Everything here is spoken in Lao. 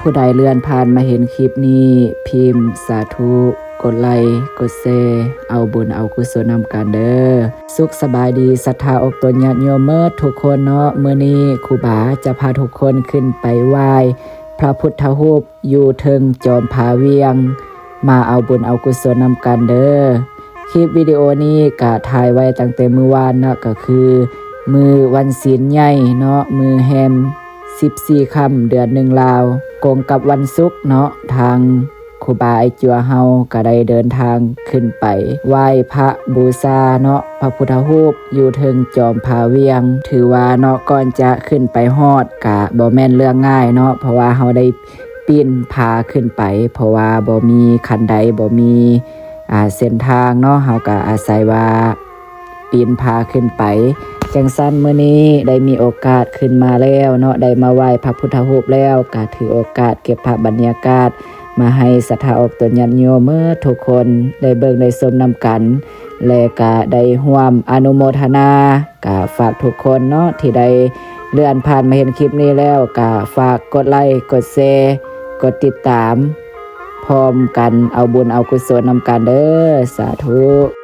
ຜູ້ໃດເລື່ອນຜ່ານມາເຫັນຄລິບນີ້ ພິມສາທຸ ກົດໄລ ກົດແຊ ເອົາບຸນເອົາກຸສົນນຳກັນເດີ້. ສຸກສະບາຍດີ ສັດທາອອກຕົນຍາດໂຍມເໝິດທຸກຄົນເນາະ. ມື້ນີ້ຄູບາຈະພາທຸກຄົນຂຶ້ນໄປໄຫວ້ພະພຸດທະຮູບຢູ່ເທິງຈອມຜາວຽງ ມາເອົາບຸນເອົາກຸສົນນຳກັນເດີ້. ຄລິບວິດີໂອນີ້ກະຖ່າຍໄວ້ຕັ້ງແຕ່ມື້ວານເນາະ ກະຄືມື້ວັນສິນໃຫຍ່ເນາະ ມື້ແຮມສິບສີ່ຄ່ຳ ເດືອນໜຶ່ງລາວ ກົງກັບວັນສຸກເນາະ. ທາງຄູບາໄອຈົວເຮົາກະໄດ້ເດີນທາງຂຶ້ນໄປໄຫວ້ພະບູຊາເນາະ ພະພຸດທະຮູບຢູ່ເທິງຈອມຜາວຽງ. ຖືວ່າເນາະ ກ່ອນຈະຂຶ້ນໄປຮອດກະບໍ່ແມ່ນເລື່ອງງ່າຍເນາະ ເພາະວ່າເຮົາໄດ້ ປີນຜາຂຶ້ນໄປ ເພາະວ່າບໍ່ມີຄັນໄດ ບໍ່ມີ ອ່າ ເສັ້ນທາງເນາະ ເຮົາກະອາໄສວ່າປີນຜາຂຶ້ນໄປ. ຈັ່ງຊັ້ນ ມື້ນີ້ໄດ້ມີໂອກາດຂຶ້ນມາແລ້ວເນາະ ໄດ້ມາໄຫວ້ພະພຸດທະຮູບແລ້ວ ກະຖືໂອກາດເກັບພາບບັນຍາກາດມາໃຫ້ສັດທາອອກຕົນຍາດໂຍມເໝິດທຸກຄົນໄດ້ເບິ່ງໄດ້ຊົມນຳກັນ ແລະ ກະໄດ້ຮ່ວມອະນຸໂມທະນາ ກະຝາກທຸກຄົນເນາະ ທີ່ໄດ້ເລື່ອນຜ່ານມາເຫັນຄລິບນີ້ແລ້ວ ກະຝາກກົດໄລ ກົດແຊ ກົດຕິດຕາມ ພ້ອມກັນເອົາບຸນເອົາກຸສົນນຳກັນເດີ້. ສາທຸ.